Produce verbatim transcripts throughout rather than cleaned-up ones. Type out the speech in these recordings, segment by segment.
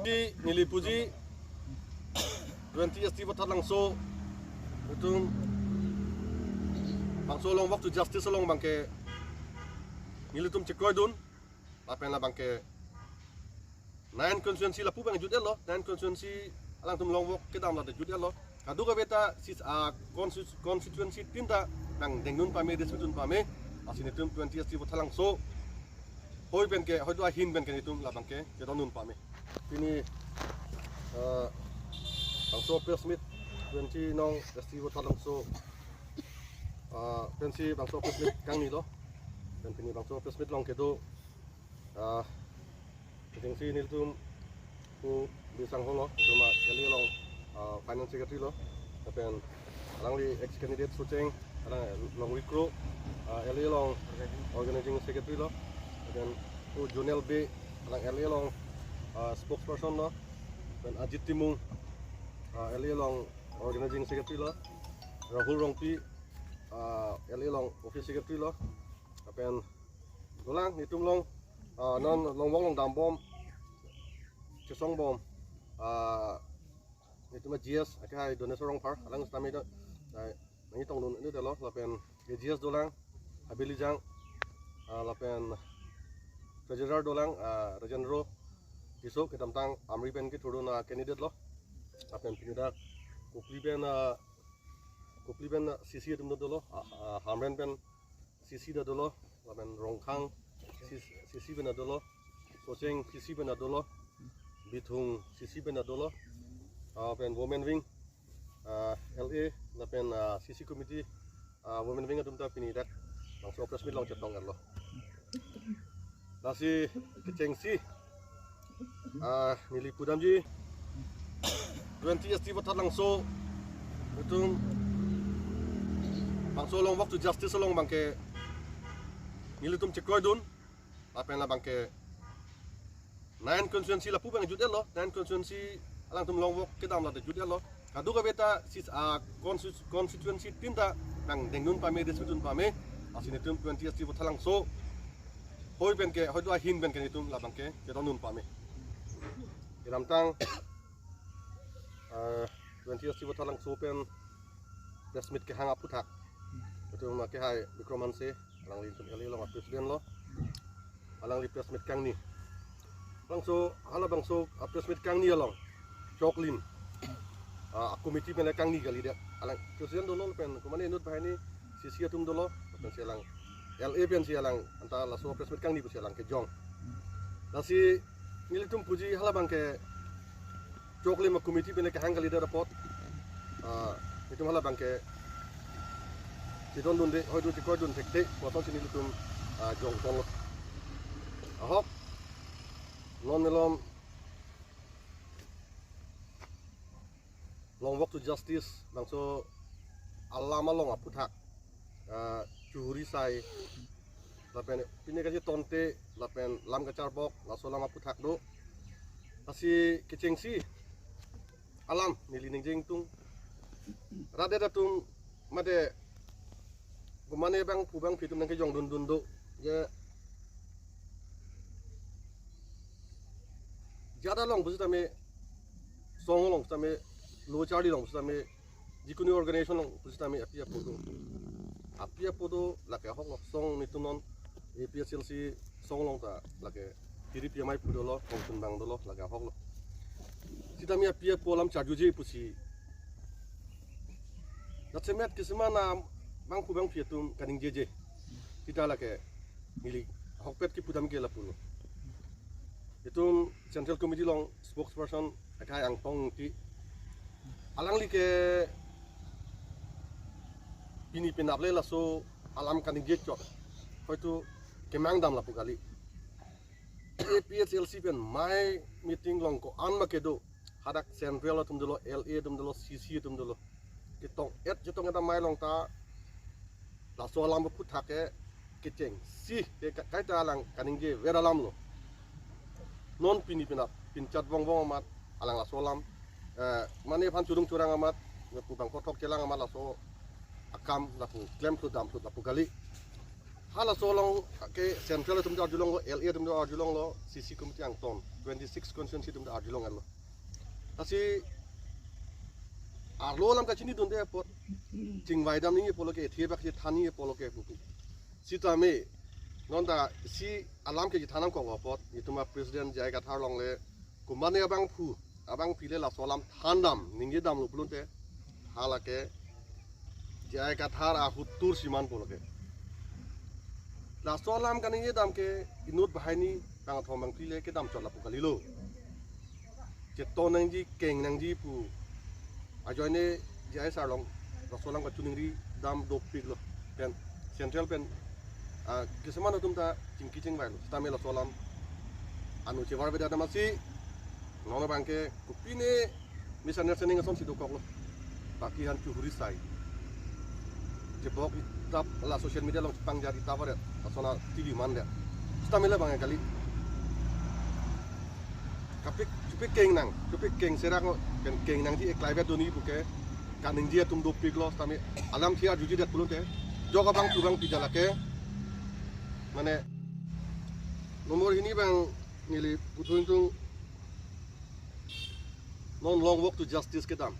Di neli puji twenty S T Vothatlangso, itum bangso along Walk to Justice along abangke nelitum chekroidun, lapen labangke nine constituency lapu abang jut-etlo, nine constituency alangtum long walk kedam lata jut-etlo. Kadokave ta sis a constitu-, constituency tin ta nangdengdun pame, dispute dun pame, lasi nelitum twenty S T Vothatlangso hoi pen ke, hoitu ahin pen ke nelitum labangke kedondun pame. Pini, eh, bangso press meet twenty nong S T Vothatlangso, eh, pensi bangso press meet kangnilo. Pen pini bangso press meet along kedo, eh, kechengsi nelitum pu Bisang Holo, itum a L A along, ah, Finance Secretary lo, lapen alangli ex candidate Socheng, alang Longrikro, ah, L A along Organizing Secretary lo, lapen pu Jonel Bey, alang L A along, ah, spokesperson lo, lapen Ajit Timung, ah, L A along Organizing Secretary lo, Rahul Rongpi, ah, L A along Office Secretary lo, lapen dolang nelitum along, ah, non long walk along dambom, chesongbom, ah, nelitum a G S, akehai Doneswar Rongphar, alang sitame do, ah, nangchetongdun inutlo, lapen A G S dolang, Habeli Jang, ah, lapen Treasurer dolang, ah, Rajendro Tisso, kedamtang Amri pen kethurdun a candidate lo, lapen pini dak Kopili pen, ah, Kopili pen, ah, C C atum dolo, ah, ah, Hamren pen C C ta dolo, lapen Rongkhang C C pen dolo, Socheng C C pen dolo, Bithung C C pen dolo, ah, pen Women Wing, ah, L A, lapen, ah, C C Committee, ah, Women Wing atum ta pini dak bangso press meet along chetong-etlo. Lasi kechengsi, ah, neli pudamji twenty S T Vothatlangso, itum bangso along Walk to Justice along abangke nelitum chekroidun, lapen labangke nine constituency lapu abang jut-etlo, nine constituency alangtum long walk kedam lata jut-etlo. Kadokave ta sis a constitu-, constituency tin ta nangdengdun pame, dispute dun pame, lasi nelitum twenty S T Vothatlangso hoi pen ke, hoitu ahin pen ke nelitum labangke kedondun pame. Kedamtang, eh, twenty S T Vothatlangso pen press meet kehang aphuthak, itum akehai Bikram Hanse, alanglitum L A along a president lo, alangli press meet kangni. Bangso, halabangso a press meet kangni along choklim, ah, committee pen kangni kalidet. Alang president dolo, pen komatne inut banghini C C atum dolo, pensi alang L A pensi alang anta laso press meet kangni pusi alang kejong. Lasi nelitum puji halabangke choklim a committee pen kehang kalidet apot, ah, itum halabangke chedondunde, hoitu chekroidun thekthe pu asonsi nelitum, ah, jongtonglo. Ahok, non malom long Walk to Justice bangso alam along aphuthak, ah, churi sai, lapen pine kachetonte, lapen lam kacharbok, laso alam aphuthak do. Lasi kechengsi alam neli ningje ingtung. Rat-et atum mate komatne bangphu bangphi atum nangkejongdundun do. Je jat along pusitame, song along pusitame, lo charli along pusitame, jikunu organization along pusitame api apo do. Api apo do, lake ahoklo, song nelitum non A P H L C song along ta lake piri pi amei pu dolo, kongchun bang dolo, lake ahoklo. Sitame api apo alam charjuji pusi, jasemet kisima na bangphu bangphi atum kaningjeje. Sita lake neli ahokpet kipudam ke lapulo. Itum Central Committee along spokesperson akehai Angtong Engti, alangli ke pini penap le laso alam kaningje chot, hoitu kemang dam lapu kali. A P H L C pen amei meeting along ko-an ma kedo, hadak Central atum dolo, L A atum dolo, C C atum dolo, ketong-et chetong-et amei along ta laso alam aphuthak ke kechengsi, ke ka-, kaita alang kaningje ver alam lo. Non pini penap, pinchat vong vong amat alang laso alam, eh, mane aphan churung churang amat, pu bang kothok chelang amat laso akam lapu klemthut damthut lapu kali. Halaso along ke central atum ta arjulonglo, L A atum ta arjulonglo, C C committee angton, twenty-six constituency atum ta arjulonglo. Lasi arlo alam kachinidunde apot, chingvai dam nangji pulo ke, ethe bak chethan nangji pulo ke pupu. Sitame, non ta isi alam ke chethan nangkok apot, itum a-president J I Kathar along le, komatne abangphu, abangpi le laso alam thandam, ningjedamlo pulote, halake, J I Kathar ahut tur siman pulo ke. Laso alam kaningjedam ke inut banghini bangkethom bangphli le kedam chot lapu kalilo. Cheton nangji, keng nangji pu. Ajoine J I sir along, laso alam kachiningri dam dopiklo. Pen, central pen, ah, kisuman atum ta chingki chingvailo. Sitame laso alam anu chevar beda damsi, non abang ke kopine misunderstanding asonsi dokoklo. Baki han chuhuri sai. Chebok itap la social media along chepangjar itap aret. Lason a-T V man det. Sitame labang kali. Kapik, chupik keng nang, chupik keng serak ngo, pen keng nangji eklai bet doni puke. Kaningje atum dopiklo, sitame alam thia juji det pulote. Jok abangphu abangpi jala ke. Mane, nomor hini bang neli puthung tung non long walk to justice kedam.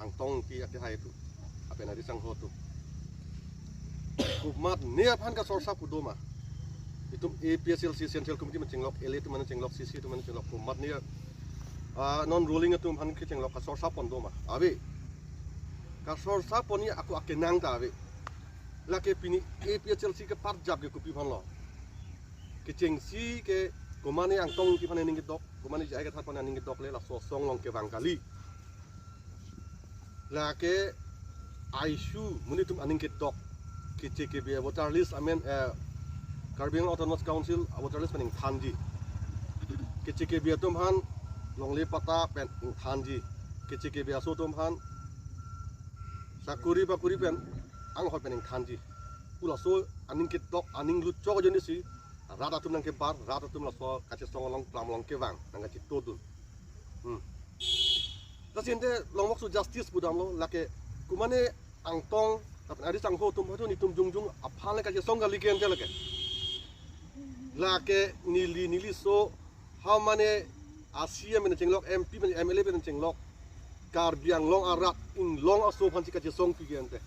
Angtong Ingti akehai atum, lapen ari sangho atum. Komatne aphan kasorsa pu doma. Itum A P H L C Central Committee man chenglok, L A atum man chenglok, C C atum man chenglok, komatne, ah, non ruling atum aphan kechenglok kasorsa pon doma. Ave. Kasorsa ponji ako akenang ta ave. Lake pini A P H L C ke parjap ke kopi aphanlo. Kechengsi ke komatne Angtong Ingti aphan aning kedok, komatne J I Kathar aphan aning kedok le laso asong along kevang kali. Lake issue monit atum aning kedok. Keche kebe voter list amen, eh, Karbi Anglong Autonomous Council voter list pen ingthanji. Keche kebe atum aphan longle patta pen ingthanji. Keche kebe aso atum aphan sakuri bakuri pen anghoi pen ingthanji. Pu laso aning kedok, aning lutchok ajoinesi rat atum nangkebar, rat atum laso kachesong along plam along kevang, nangkachetodun. Hmm. Lasi ante long walk to justice pudamlo, lake komatne Angtong, lapen ari sangho atum, haitu netum jongjong aphan le kachesong kali ke ante lake. Lake neli, neli so, ha mane a-C E M pen chenglok, M P pen, M L A pen chenglok. Karbi Anglong arat, inglong aso aphansi kachesong pi ke ante.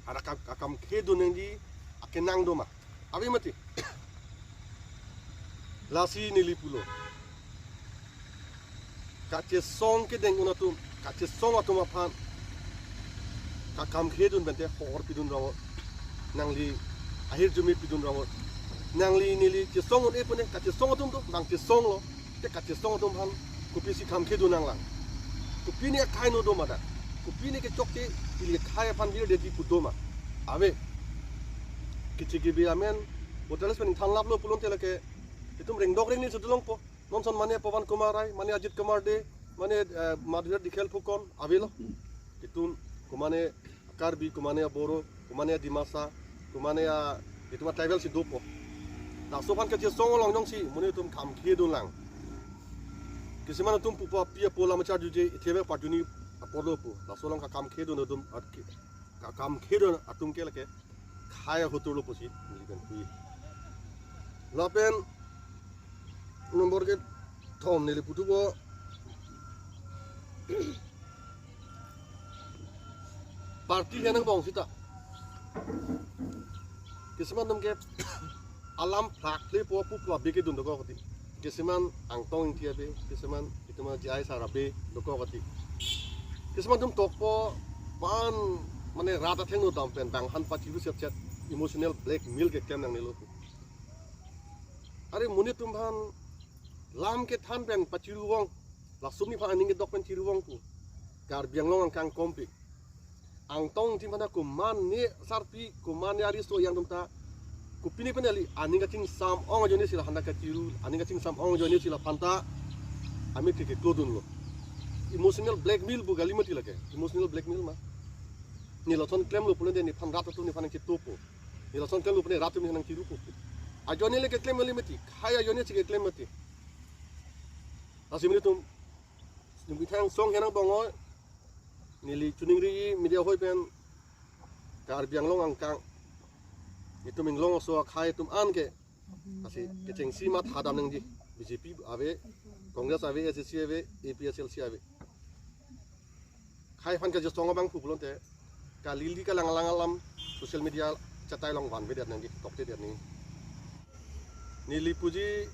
Ara kam, akam khedun nangji akenang doma. Ave mati. Lasi neli pulo. Kachesong kedeng un atum, kachesong atum aphan kakam khedun pen te hor pidun rong. Nangli ahirjume pidun rong. Nangli neli chesong un-e pune, kachesong atum do, nangchesonglo. Te kachesong atum aphan kopisi kam khedun nanglang. Kopine akhai no doma dak. Kopine kechokche ili akhai aphan virdetji pu doma. Ave. Keche kebe amen voter list pen ingthan laplo pulote lake itum rengdok rengni si dolongpo. Non ason mane Pawan Kumar Rai, mane Ajit Kumar Dey, mane, eh, Madhurjit Dikhial Phukan avelo. Itum komatne Karbi, komatne Boro, komatne Dimasa, komatne, ah, itum a-tribal si dopo. Laso aphan kachesong along jongsi monit atum kam khedun lang. Kisuman atum pupo api apo lam acharjuje, ithe ave pajuni apor lo pu. Laso along kakam khedun atum, at ki-, kakam khedun atum ke lake khei ahotur lo pusi neli pen pu. Lapen number kethom neli puthupo. Party henang bong sita. Kisuman atum ke alam phlak le po pu pu abe kedun dokok kati. Kisuman Angtong Ingti abe, kisuman itum a-J I sir abe dokok kati. Kisuman atum tokpo, pan mane rat athengno dam pen bang han pachiru set set, emotional blackmail keklem nangnelo. Are monit atum aphan lam kethan pen pachiru vong, laso atum aphan aning kedok pen chiru vong pu. Karbi Anglong angkang kompik. Angtong Ingti aphan komatne sarpi, komatne ariso yang atum ta, kopine pen kali aning kachingsam ong ajoinesi la han ta kachiru, aning kachingsam ong ajoinesi la aphan ta amek ke keklodunlo. Emotional blackmail pu kali mati lake. Emotional blackmail ma. Ne lason klemlo pulote nephan rat atum nephan nangchetopo. Ne lason klemlo pune rat atum nephan nangchirupo. Ajoine le keklem kali mati. Khei ajoinesi keklem mati. Lasi monit atum, neli methang song henang bong oi. Neli chiningri media hoi pen Karbi Anglong angkang, itum inglong aso akhei atum an ke, lasi kechengsi mathadam nangji. B J P ave, Congress ave, A C C ave, A P H L C ave. Khei aphan kejosong abang pu pulote, kalili kalang alang alam social media chatai along vanvedet nangji, toktedet nangji. Neli puji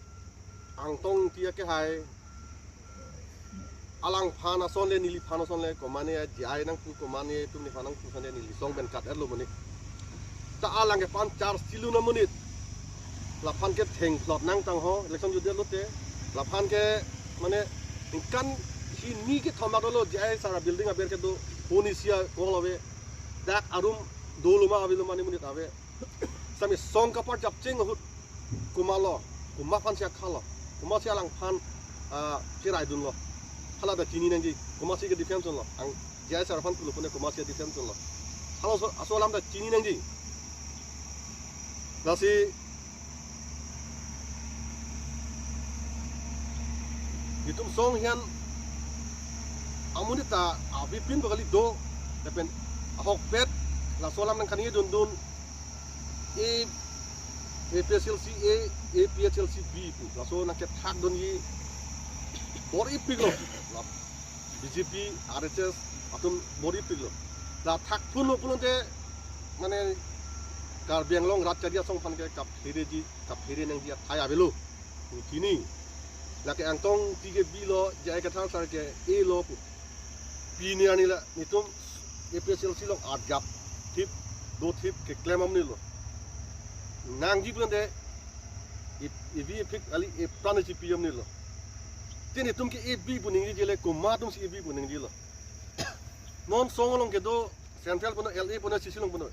Angtong Engti akehai, alangphan ason le, neliphan ason le, komane J I nangpu, komane atum nephan nangpu ason le, neli song pen kat-etlo mane. Ta alang ke pan charge chilun amonit. Laphan ke thengplot nangtang ho, election jutdet lote. Laphan ke mane ningkan hini kethom dak dolo, J I sar abuilding aber kedo, honi sia kol ave. Dak arum dolo ma avelo mane monit ave. Sami song kaparjap cheng ahut komatlo, komat aphan si akhalo, komatsi alangphan, ah, cheraidunlo. Hala ta chini nangji, komatsi kedefense dunlo. Ang J I sar aphan pulo pune komatsi kedefense dunlo. Halaso aso alam ta chini nangji. Lasi itum song hian amonit ta avepin bakali do, lapen ahokpet laso alam nangkaningje dundun. A, A P H L C A, A P H L C B pu laso nangkethakdunji bor-ipiklo. La B J P, R S S atum bor-ipiklo. La thakphunlo pulote mane Karbi Anglong rat chari asong aphan ke kaphereji, kaphere nangji athai avelo. Pu chini. Lake Angtong Engti ke B lo, J I Kathar sar ke A lo pu. Pini arni la netum A P H L C along arjap thip, dothip keklem amonit lo. Nangji pulote ip-, ivi ipik kali ipran chipi amonit lo. Te netum ke A B pu ningjeje le, komat atumsi A B pu ningjelo. Non song along kedo, Central punon, L A punon, C C along punon.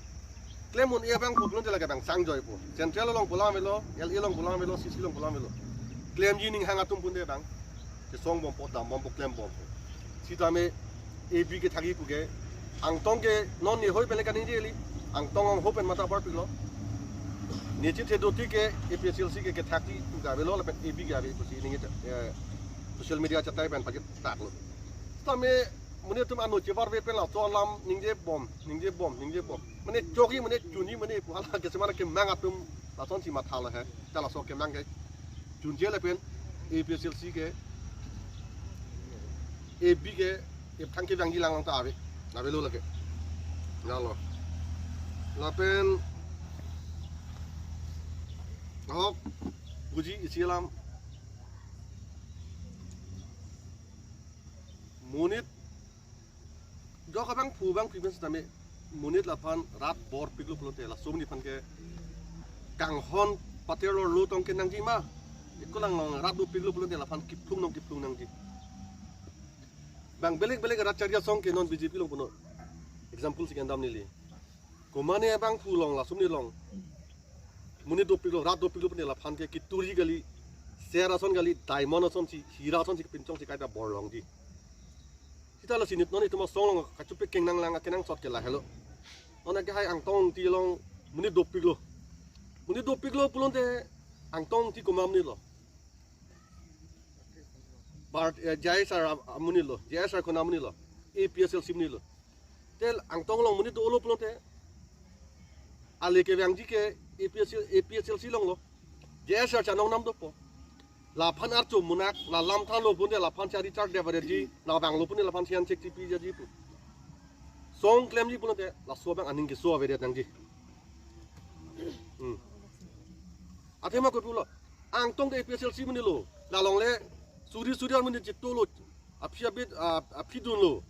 Klem un-e abang pu pulote lake abang sangjoipo. Central along pu alam avelo, L A along pu alam avelo, C C along pu alam avelo. Klemji ning hang atum pulote abang kesong bompo, dam bompo, klem bompo. Sitame A B kethakji pu ke, Angtong ke non ne hoi pen le kaningje kali, Angtong anghoi pen matha parpiklo. Ne chithe dothik ke A P H L C ke kethakji pu ke avelo, lapen A B ke ave pusi ningje, eh, social media chatai pen pachethaklo. Sitame monit atum ano chevarve pen laso alam ningje bom, ningje bom, ningje bom. Mane chokji, mane chunji, mane pu hala kesemana kemang atum lasonsi mathalo he. Ta laso kemang ke chunje lapen A P H L C ke, A B ke, epthang kevangji lang lang ta ave. Avelo lake. Lalo. Lapen ahok puji isi alam. Monit jok abang phu abang phi pen sitame monit laphan rat borpiklo pulote laso monit aphan ke kanghon pater lorlo tong ke nangji ma. Eko lang long rat dopiklo pulote laphan kiplung nong kiplung nangji. Bang belek belek rat chari asong ke non B J P along punon. Example si kendam neli. Komane abang phu along laso monit along. Monit dopiklo, rat dopiklo pune laphan ke kiturji kali, ser ason kali, diamond asonsi, hira asonsi kepinchongsi kaita bor longji. Sita lasi nit non itum asong along kachupik kengnang lang, kenangsot ke lahelo. Non akehai Angtong Engti along monit dopiklo. Monit dopiklo pulote Angtong Engti komat amonit lo. Bar, eh, J I sar am-, amonit lo, J I sar konat amonit lo, A P H L C amonit lo. Te Angtong along monit dolo pulote, ale kevangji ke A P H L, A P H L C along lo. J I sar chanong nam dopo. Laphan archo munak, la lam thanlo pulote laphan chari char dep avedetji, la vanglo pulote laphan sian chek chipi jaji pu. Song klemji pulote, laso abang aning keso avedet nangji. Hmm. Athema ko pulo, Angtong ke A P H L C amonit lo, la along le suri suri amonit chitolo, aphi abit, ah, aphi dunlo.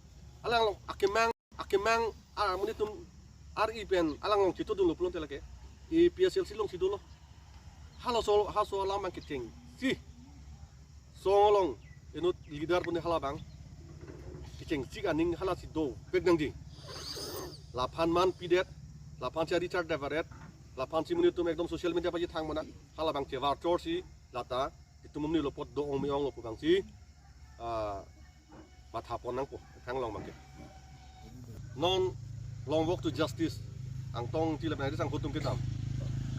Alang along akemang, akemang, ah, amonit atum ar-i pen alang along chitodunlo pulote lake A P H L C alongsi dolo. Halaso, halaso alam abang kechengsi. Song along inut leader pune hala abang kechengsi aning halasi dopik nangji. Laphan man pidet, laphan chari char dep avedetdet, laphansi monit atum ekdom social media pachethang mana, hala abang chevar chorsi, lata itum amonit lo apot do-ong me-onglo pu abangsi, ah, mathapon nangpo, thang along abang ke. Non long walk to justice, Angtong Engti lapen arisang atum kedam.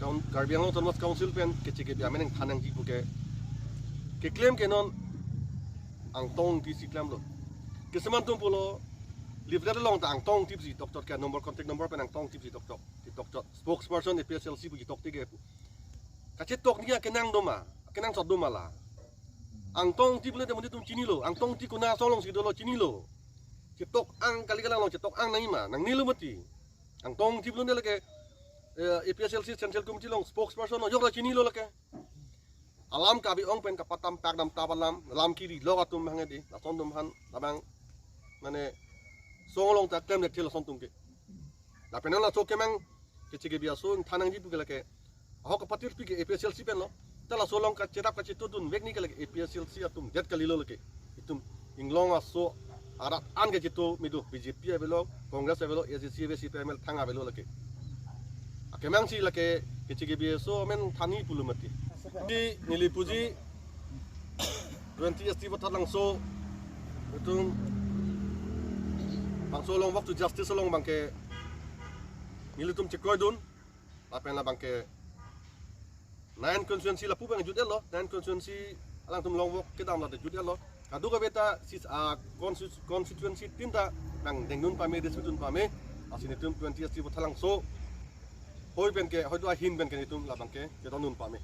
Kaun-, Karbi Anglong Autonomous Council pen keche kebi amen nangthan nangji pu ke. Keklem ke non Angtong Engtisi klemlo. Keseman atum pulo, Leaflet along ta Angtong Ingti pu chetok chot ke, number, contact number pen Angtong Ingti pu chetok chot, chetok chot. Spokesperson A P H L C pu chetok tik ke pu. Kachetok ni akenang do ma, akenangsot do ma la. Angtong Ingti pulote monit atum chinilo, Angtong Ingti konat asong alongsi dolo chinilo. Chetok ang kali kali along chetok ang nangji ma, nangnilo mati. Angtong Ingti pulote lake, eh, A P H L C Central Committee along spokesperson lo, jok la chinilo lake. Alam kabi ong pen kapatam pak dam tap alam, lam kiri lok atum hang di, lason atum han, labang, mane, song along ta klem lek thil lason atum ke. Lapen laso kemang, keche kebi aso, than nangji pu ke lake. Ahok kapatir pi ke A P H L C pen lo. Ta laso along kacherap kachetudun vek ni ke lake A P H L C atum det kalilo lake. Itum inglong aso arat an kachetu midu B J P avelo, Congress avelo, A D C ave, C P I M el thang avelo lake. Akemang si lake keche kebi aso amen thanji pulo mati. Di neli puji twenty S T Patharlangso itum bangso long walk to justice along abangke nelitum chekroidun. Lapen labangke nine constituency lapu abang jut-et lo, nine constituency alangtum long walk kedam late jut-et lo. Kadokave ta sis a constitu-, constituency tin ta bang dengdun pame, district dun pame. Lasi nelitum twenty S T Patharlangso hoi pen ke, hoi do ahin pen ke nelitum labangke kedam dun pame.